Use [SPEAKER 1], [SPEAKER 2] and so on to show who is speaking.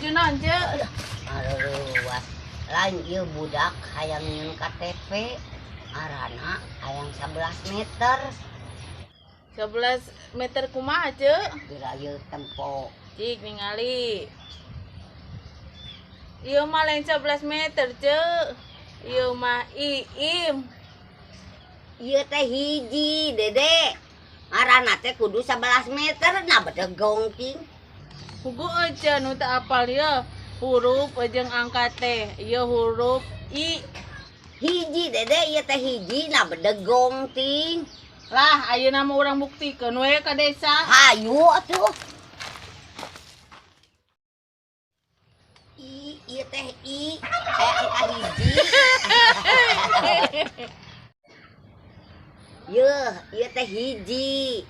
[SPEAKER 1] Nuju naon, Ceu?
[SPEAKER 2] Aduh, lain ieu budak hayang nyieun KTP arana hayang 11 meter.
[SPEAKER 1] 11 meter kumaha, Ceu?
[SPEAKER 2] Geura ieu tempo.
[SPEAKER 1] Cik ningali. Ieu mah lain 11 meter, Ceu. Ieu mah iim.
[SPEAKER 2] Ieu teh hiji, Dede. Arana teh kudu 11 meter nah bedegong ting.
[SPEAKER 1] Pugu aja nu teu apal ieu huruf jeung angka teh. Ieu huruf I.
[SPEAKER 2] Hiji, Dede, ieu teh hiji nah bedegong ting.
[SPEAKER 1] Lah, ayeuna mah urang buktikeun we ka desa.
[SPEAKER 2] Hayu atuh. I, ieu teh I, aya angka hiji. Yeuh, ieu teh hiji.